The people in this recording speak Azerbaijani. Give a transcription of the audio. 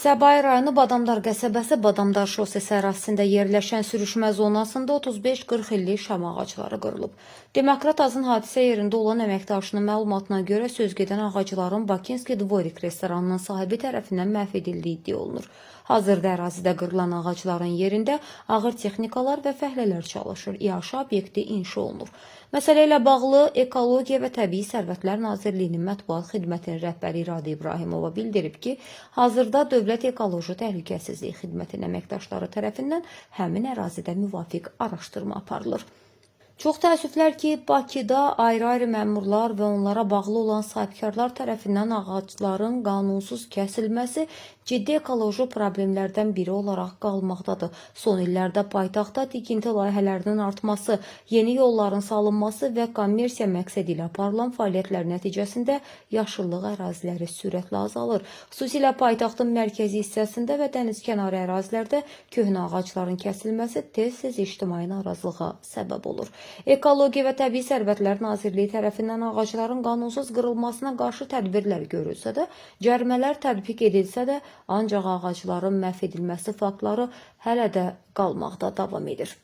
Səbail rayonu Badamdar qəsəbəsi Badamdar şossesi ərazisində yerləşən sürüşmə zonasında 35-40 illik şam ağacları qırılıb. Demokrat Azın hadisə yerində olan əməkdaşının məlumatına görə sözgedən ağacların Bakinski Dvorik restoranının sahibi tərəfindən məhv edildiyi iddia olunur. Hazırda ərazidə qırılan ağacların yerində ağır texnikalar və fəhlələr çalışır. İAŞ obyekti inşa olunur. Məsələ ilə bağlı Ekologiya və Təbii Sərvətlər Nazirliyinin mətbuat xidmətinin rəhbəri İradə İbrahimova bildirib ki, hazırda Dövlət Ekoloji Təhlükəsizlik Xidmətinin əməkdaşları tərəfindən həmin ərazidə müvafiq araşdırma aparılır. Çox təəssüflər ki, Bakıda ayrı-ayrı məmurlar və onlara bağlı olan sahibkarlar tərəfindən ağacların qanunsuz kəsilməsi ciddi ekoloji problemlərdən biri olaraq qalmaqdadır. Son illərdə paytaxtda tikinti layihələrinin artması, yeni yolların salınması və kommersiya məqsədi ilə aparılan fəaliyyətlər nəticəsində yaşıllıq əraziləri sürətlə azalır. Xüsusilə paytaxtın mərkəzi hissəsində və dənizkənarı ərazilərdə köhnə ağacların kəsilməsi tez-tez ictimai narazılığa səbəb olur. Ekologiya və Təbii Sərvətlər Nazirliyi tərəfindən ağacların qanunsuz qırılmasına qarşı tədbirlər görülsə də, cərimələr tətbiq edilsə də, ancaq ağacların məhv edilməsi faktları hələ də qalmaqda davam edir.